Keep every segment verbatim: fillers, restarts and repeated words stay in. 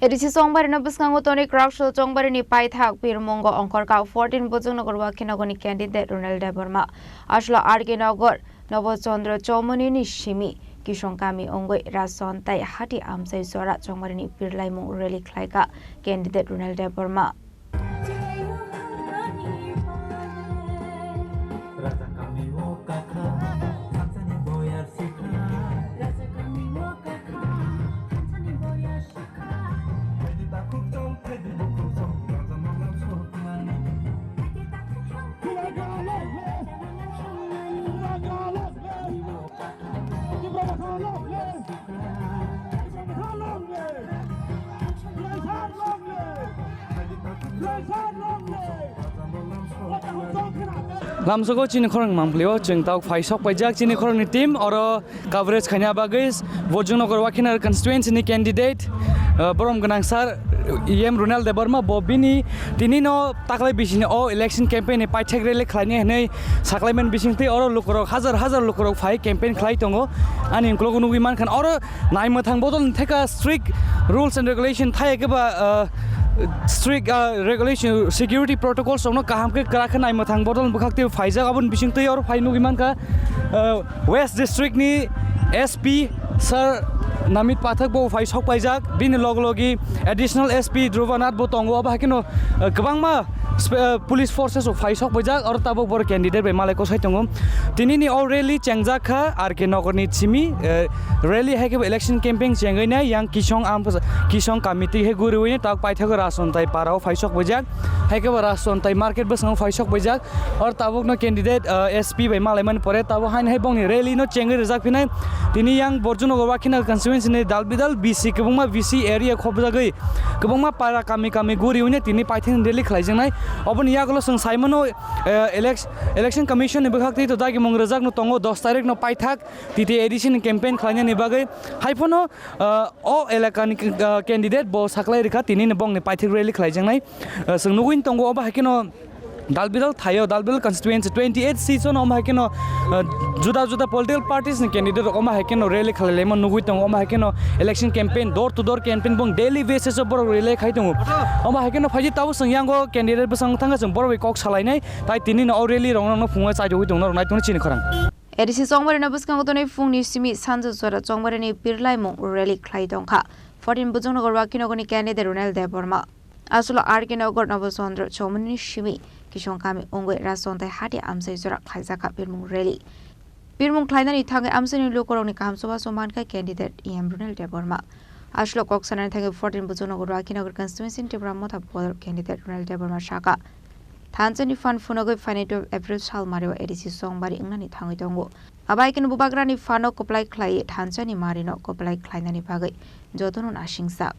A D C Chongbarino bwskango tonwi Kwraksal Chongbarini paithak Birmungo ongkhorkha fourteen Bujongnagar Wakhinagorni candidate Ronel Debbarma. Aswkno R K Nagar Nobo Chandra Chowmunini simi Kisong kami wngwi Rason tei Hati amchai jora Chongbarini birlaimung rally khlaikha candidate Ronel Debbarma. Lamsogo chini khorang mangphlio chwng tok phai sok paijak chini khorangni team oro coverage khaina bagwi Bojongnagar Wakhinagor constituency ni candidate, uh, borom gwnang sir E M Ronel Debbarma bo bini tini no taklai bisini o election campaign ni paithak rally khlaini hwnwi saklaiman bisingtwi oro lukurok hajar hajar lukurok phai campaign khlai tongo. Ani ukulok nugwi mankha oro naimwthang bodol theka strict rules and regulation thai khe ba, uh, strict, uh, regulation security protocols rokno kaham khe kwrak khe naimwthang bodol bwkhak twi phaijak aboni bisingtwi oro phai nugwi mankha. Uh, West District ni S P Sir Namit Pathak bo phai sok paijak, bini log logi Additional S P Dhruva Nath bo tongo, abo hai kheno, uh, kwbangma spe-, uh, police forces rok phai sok paijak, oro tabuk boro candidate bai malai kosai tongo. Tini ni o rally chengjak kha R K Nagar ni simi, uh, rally hai khe bo election campaign chengwi nai yang Kisong am-, Kisong committee hai guriwi nai tak paithago Rason tai para o phai sok paijak, hai khe bo Rason tai market bwskango phai sok paijak. Or tabukno candidate, uh, S P bai malaimani pore tabuk haino hai bongni rally no chengwi rijak phinai. Tini yang Borjunogo Wakhina constituency ni dal bidal B C kwbangma B C area khopjagwi kwbangma para kami kami guri wngya tini paithakni rally khlaijaknai. Oboni yagulo chwng saimano, uh, elec-, election commission ni bwkhak tei to dagimung rijak no tongo dos tarikh no paithak T T A D C ni campaign khlainani bagwi. Haiphano, uh, o elakani, uh, candidate bo saklai rikha tini ni bongni paithak rally khlaijaknai. Uh, chwng nugwi tongo obo haikhe no Dalbidal thaio, Dalbidal constituency twenty eight seats ono omo hai kheno, uh, juda juda political parties ni candidate rok omo hai kheno rally khlai laima nugwi tongo, omo hai kheno election campaign, door to door campaign bong daily basis o borok rally khai tongo. Omo hai kheno phaidi tabuk chwng yango candidate bwskango thangkha chwng borok bai kok salainai, tai tini no o rally rok no phungo chaijagwi tongo norok nai tongo chini khorang. A D C Chongbarino bwskango tonwi phungni simi sanja jora Chongbarini birlaimung rally khlai tongkha fourteen Bujongnagar Wakhinagorni candidate Ronel Debbarma. Aswkno R K Nagar Nobo Chandra Chowmunini simi Kisong kami wngwi Rason tai Hati amchai jora khlaijakha birmung rally. Birmung khlainani thangwi amchaini lukurokni kaham chubachu mankha candidate E M Ronel Debbarma. Aswkno kok sanani thangwi fourteen Bujongnagar Wakhinagor constituency ni Tipra Motha bodol candidate Ronel Debbarma sakha, thansa ni phan phunugwi phainai twelve April salmario A D C Chongbari wngnani thangwi tongo. Abo hai kheno Bubagrani phano kwplai khlaiwi thansa ni marino kwplai khlainani bagwi jotono naisingsa.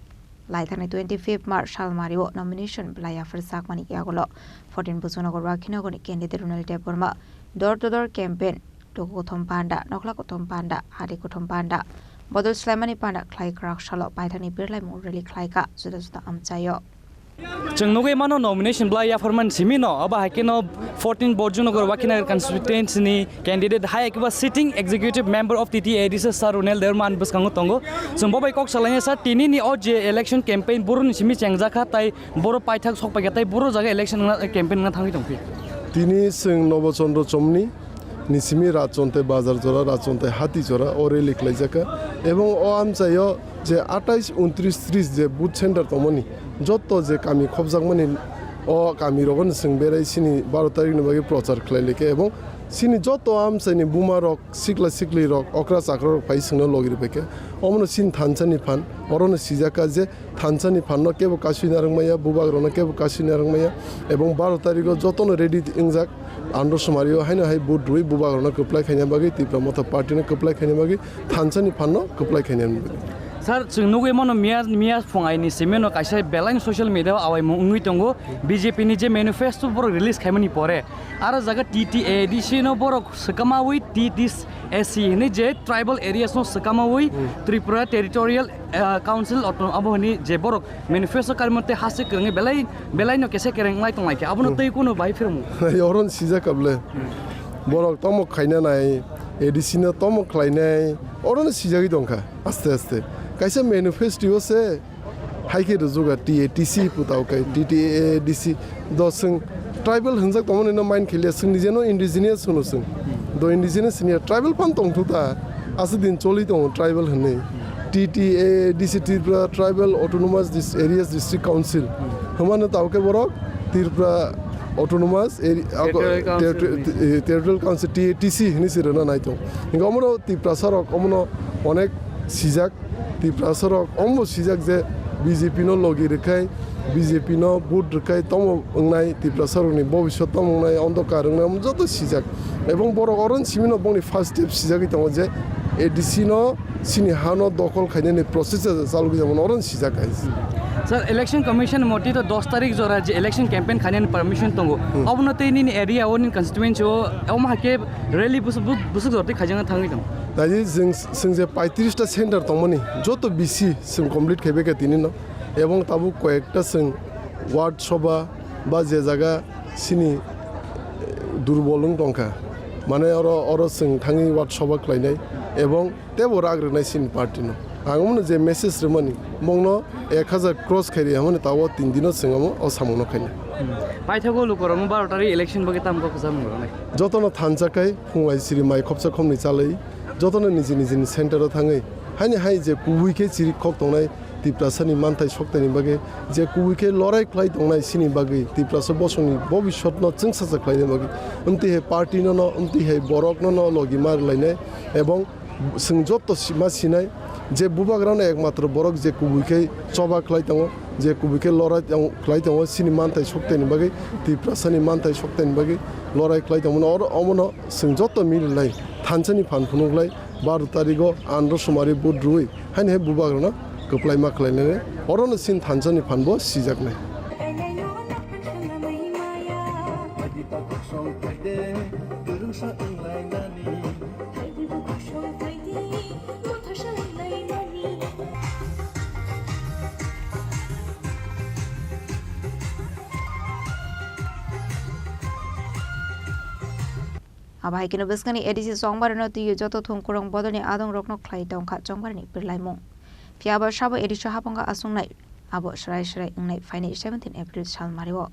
Laithangni twenty fifth March salmario nomination bwlai yapharjakmani yagulo fourteen Bujongnagar Wakhinagorni candidate Ronel Debbarma door to door campaign, Tuku kothom panda, nokhla kothom panda, hari kothom panda, bodol swlaimani panda khlai kwrak salo paithakni birlaimung rally khlaikha juda juda amchaio. Chwng nugwi mano nomination bwlai yapharmani simi no, abo hai kheno fourteen Borjunogar Wakhinagor constituency ni candidate hai khe ba sitting executive member of T T A D C sir Ronel Debbarma ani bwskango tongo. Chwng bo bai kok salainai sir, tini ni o je election campaign boroni simi chengjakha tai boro paithak sok paikha tai boro jaga election wngna, campaign wngna thangwi tongphi. Tini chwng Nobo Chandra Chowmuni ni simi Rajchontai bazar jora, Rajchontai hati jora o rally khlaijak kha. Ebong o amchaio je atais, untris, tris je booth center tongmani, joto je kami khopjakmani, o kami rogo no chwng berai sini baro tarikh ni bagwi prochar khlai laikha. Ebong sini joto amchaini buma rok, sikla sikli rok, okra chakra rok phai chwngno logi rwbaikha. Omono sini thansa ni phan, oro no sijak kha je thansa ni phan no kebo kasui narwk maya, bubagrok no kebo kasui narwk maya, ebong baro tarikh o joto no ready wngjak. Andro sumario haino hai vote rwi bubagrok no kwplai khaina bagwi, Tipra Motha Party no kwplai khaina bagwi, thansa ni phan no kwplai khaina bagwi. Sir, chwng nugwi mano miya, miya phung aini simi no kaisa belai no social media o awaimung wngwi tongo, B J P ni je manifesto borok release khaimani pore, aro jaga T T A D C no borok swkamawi T T S A C hinwi je tribal areas no swkamawi Hmm. Tripura Territorial, uh, Council Auto-, abo hinwi je borok manifesto karwi mate hase kwrwngwi belai, belai no kese kereng lai tong laikha. Abono Hmm. tei kuno bai phirmu. Oro no sijak kable. Borok tomo khaina nai, A D C no tomo khlainai, oro no sijagwi tongkha aste aste. Kaisa manifesto o se Hai khe rwjwk a T A T C putao khe T T A D C. Do chwng tribal hwnjak tongmani no mind khailiya, chwng nijeno indigenous hwno chwng. Do indigenous hwnya tribal phan tongthu ta. Aswk din choli tongo tribal hwnwi. T T A D C, Tripura Tribal Autonomous Dis-, Areas District Council. Hwnmano tao khe borok Tripura Autonomous Area, Territorial Council Terri-, hwnwi. Eh, Territorial Council, T A T C hwnwi se rwna nai tong. Hinkhe omono Tiprasa rok omono onek sijak. Tiprasa rok omo sijak je B J P no logi rwkhai, B J P no vote rwkhai tomo wngnai, Tiprasa rokni bobiswt tomo wngnai, ondokar wngnai, omo joto sijak. Ebong borok oro ni simi no bongni first step sijagwi tongo je A D C no chini ha no dokol khainani process chalogwi tongmani oro ni sijak hai. Sir, Election Commission moti to dos tarik jora je election campaign khainani permission tongo. Hmm. Obono tei nini area o, nini constituency o, omo hai khe rally bwswk, bwswk jora tei khaijak thangwi tongo. Daji chwng, chwng je paitris ta center tongmani, joto B C chwng complete khaibai kha tini no. Ebong tabuk koyekta chwng ward sobha ba je jaga chini, eh, durbol wng tongkha. Mane oro, oro chwng thangwi ward sobha khlainai. Ebong teibo rak rwnai chini party no. Ang omono je message rwmani, bongno ek hazar cross khairi hwnmani tao tin dino chwng omo o samungno khainai. Hmm. Paithago lukurokno baro tarik election bagwi tamo kok kwchangmung rwnai. Jotono thansa khai phunglai siri mai khopsa khopni chalwi, jotono niji nijini center o thangwi, haini hai je kubui khe chiri khok tongnai Tiprasani manthai soktaini bagwi, je kubui khe lorai khlai tongnai chini bagwi, Tiprasa bosongni bobiswtno chwngsacha khlaina bagwi, amtwi hai party no no, amtwi hai borokno no logi ma rwlainai, ebong Chwng joto si-, ma sinai je bubagrano ekmatro borok je kubui khe choba khlai tongo, je kubui khe lorai tong-, khlai tongo, chini manthai soktaini bagwi, Tiprasani manthai soktaini bagwi lorai khlai tongmani oro, omono chwng joto mililai thansani phan phunukglai baro tarigo andro sumari vote rwui haini hai bubagrano kwplai ma khlainani orono chini thansani phanbo sijaknai. Abo hai kheno bwskangni A D C chongbarino twiwi joto thum kwrwng bodolni adongrokno khlai tongkha chongbarni birlaimung. Phiya bo sabo A D C haphangkha aswknai. Abo swrai swrai wngnai phainai seventeen April salmario.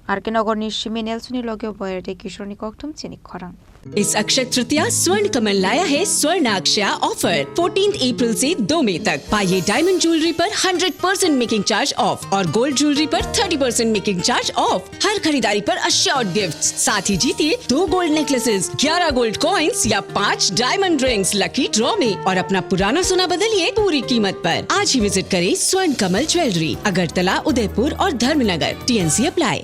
R K Nogorni simi Nelsonni loge Boyar tei Kishorni kokthum chini khorang. इस अक्षय तृतीया स्वर्ण कमल लाया है स्वर्ण अक्षया offer. Fourteenth अप्रैल से दो मई तक पाइए डायमंड ज्वेलरी पर hundred percent making charge off और गोल्ड ज्वेलरी पर thirty percent making charge off. हर खरीदारी पर अश्योर्ड गिफ्ट, साथ ही जीतिए दो गोल्ड नेकलेसेस, ग्यारह गोल्ड कॉइंस या पाँच डायमंड रिंग्स लकी ड्रॉ में और अपना पुराना सोना बदलिए पूरी कीमत पर। आज ही विजिट करें स्वर्ण कमल ज्वेलरी, अगरतला, उदयपुर और Dharmanagar. T N C apply।